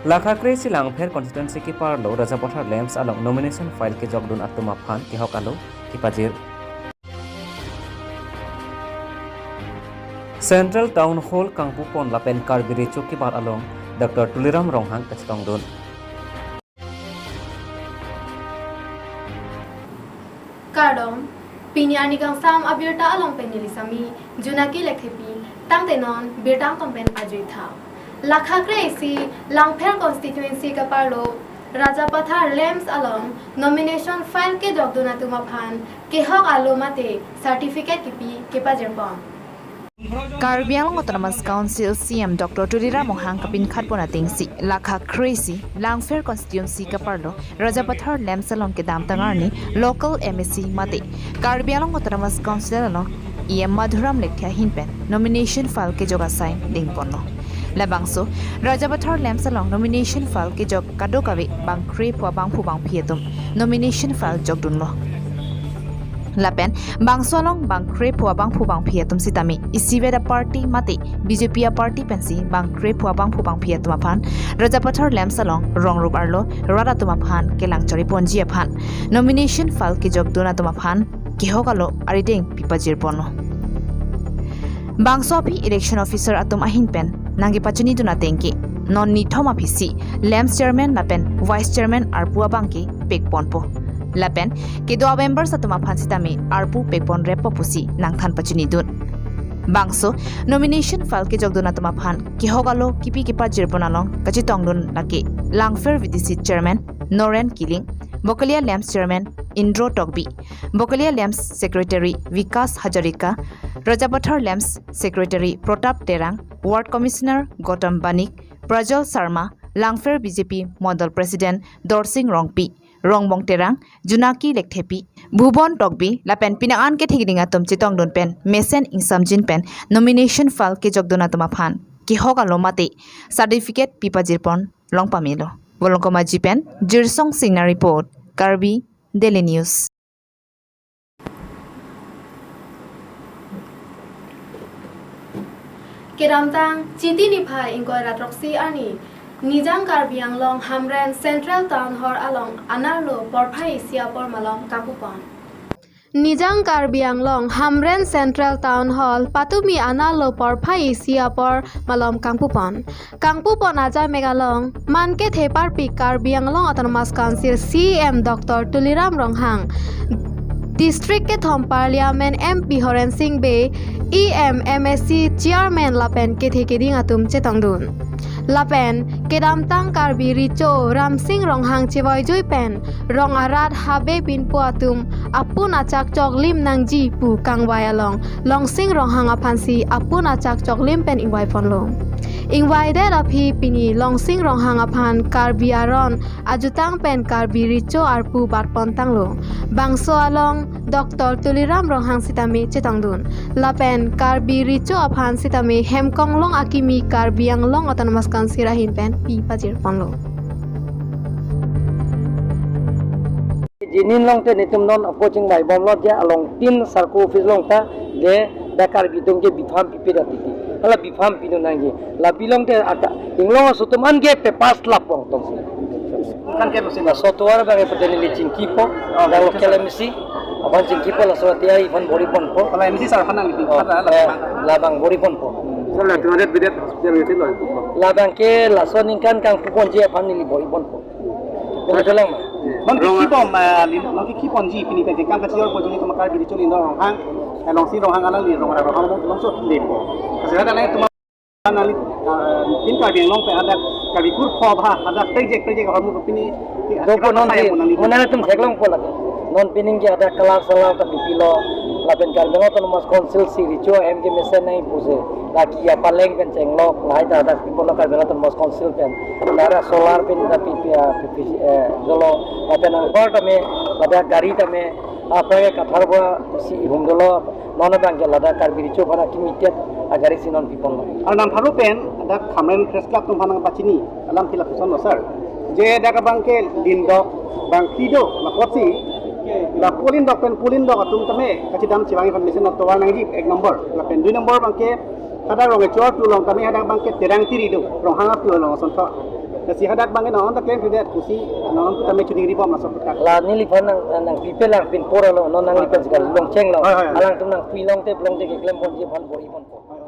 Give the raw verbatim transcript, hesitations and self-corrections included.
Lakha kre-isi Langpher constituency keparlo Rajapathar LAMPS along nomination file kejokdun atum aphan kehok alo kepajir. Central Town Hall kangpupon lapen Karbi Recho kebat along Doctor Tuliram Ronghang kachetongdun. Kardom, pini arni kangsam abirta along pen neli sami Junaki Lekthepi, tangte non birta angton pen ajuitha. Lakha kre-isi Langpher constituency keparlo Rajapathar LAMPS along nomination file kejokdun atum aphan kehok alo mate certificate kipi kepajirpon. Karbi Anglong Autonomous Council C E M Doctor Tuliram Ronghang kapinkhatpon atengsi, lakha kre-isi Langpher constituency keparlo Rajapathar LAMPS along kedamtang arni local M A C mate Karbi Anglong Autonomous Council along E M Madhuram Lekthe ahin pen nomination file kejok asai dengponlo. Labangso Rajapathar LAMPS along nomination file kejok kadokave bang krepho abangphu bangphi atum nomination file jokdunlo. Lapen bangso along bang krepho abangphu bangphi atum sitame isivet aparty mate B J P aparty pensi bang krepho abangphu bangphi atum aphan Rajapathar LAMPS along rongrup arlo rat atum aphan kelang chariponji aphan nomination file kejokdun atum aphan kehok alo arideng pipajirponlo. Bangso aphi election officer atum ahin pen nangkepachinidun atengke, non nithom aphisi LAMPS chairman lapen vice chairman arpu abangke pekponpo. Lapen kedo a-members atum aphan sitame arpu pekponreppo pusi nangthan pachinidun. Bangso nomination file kejokdun atum aphan kehok alo kipi kepajirpon along kachetongdun lake Langpher V D C chairman Noren Killing, Bokolia LAMPS chairman Indro Tokbi, Bokolia LAMPS secretary Vikas Hazarika, Rajapathar LAMPS secretary Pratap Terang, ward commissioner Gautam Banik, Prajwal Sharma, Langpher B J P model president Dorsing Rongpi, Rongbong Terang, Junaki Lekthepi, Bhuban Tokbi lapen penang an kethekding atum chetongdun pen mesen ingsamjin pen nomination file kejokdun atum aphan kehok alo mate certificate pipajirpon long pamelo. Volongkom Aji pen Jirsong Singnar report, Karbi Daily News. Kedamtang Chiti niphai ingkoi ra throksi arni Nijang Karbi Anglong Hamren Central Town Hall along anerlo porphai isi apor malom kangpupon. Nijang Karbi Anglong Hamren Central Town Hall patumi anerlo porphai isi apor malom kangpupon. Kangpupon ajamek along man kethe parpik Karbi Anglong Autonomous Council C E M Doctor Tuliram Ronghang, District kethom Parliament M P Horen Sing Bey, E M, M A C, Chairman lapen kethe keding atum chetongdun. Lapen kedamtang Karbi Recho Ramsing Ronghang chevoijui pen rong arat habe pinpo atum apun achak choklim nangji pu kangvai along Longsing Ronghang aphansi apun achak choklim pen ingvaiponlo. Ingvaidet aphi pini Longsing Ronghang aphan Karbi aron ajutang pen Karbi Recho arpu batpontanglo. Bangso along Doctor Tuliram Ronghang sitame chetongdun. Lapen Karbi Recho aphan sitame Hemkonglong akimi Karbi Anglong Autonomous Council ahin pen pipajirponlo. Jinin longte netum non approaching bai bomlo je along tin circle office long ta je dak Karbi atum ke bifam pipe da titi. Hala bifam pinu nangji. Lapi longte ata inglong aso atum an ke papers lapong tongsi. Kan ke musim. Laso atovar abang epateni le chingkipo. Oh, dak local M C. Aphan chingkipo laso ati ai aphan boriponpo. Kalau M C sir aphan nangli. Oh, ada, eh, ada. Labang boriponpo. So la two hundred bedet hospital itu loh. Labang ke laso ningkan kangpuponji aphan neli boriponpo. Betul lang ma. Non kiki bom, eh, lin-, non kiki ponji pini pen kam kachijor ponji ni tuma Karbi Recho Lindor Ronghang, eh, Longsing Ronghang alangli rong ra Ronghang bom longso lepo. Kasi ada lain tuma nangli, eh, tin Karbi Anglong pen ada Karbi kur pho bha, ada pejek pejek hormu pini. Doko non saya di, mau nangli. Mona tum theklongpo lagi. Non pining ke ada kelar selar tapi pilo, lapen Karbi Anglong Autonomous Council si Recho M ke mesen nai puse. Laki ya paleng pen chenglok, lahai ta ada pipolo Karbi Anglong Autonomous Council pen. Nara solar pen ta pipi, ah, pipi, eh, dolo, lapen angkor tame, ladak gari tame, apa ya kathar ba si ihum dolo, non abang ke ladak Karbi Recho aphan akimi tet agari si non piponlo. Ar nang pharu pen, dak Hamren Press Club atum aphan nangpachini, alam ke lapuson lo sir. Je dak abang ke lindok, bang kido, lapotsi, la polindok pen polindok atum tame, kachidam chivang information atovar nangji, ek number, lapen dui number abang ke, Hadak rong echor tu long kami hadak abang ke Terang Tiri do, Ronghang atu along asonthot. Lasi hadak abang non ta klem kri det pusi non ta me chuningri bom laso aputhak. La neliphan nang nangpipe lang pin pora lo, non nangliphan si kalong chenglo. Hoi, hoi, hoi. Alangtum nangpi longte longte keklem ponji aphan bor-i ponpo.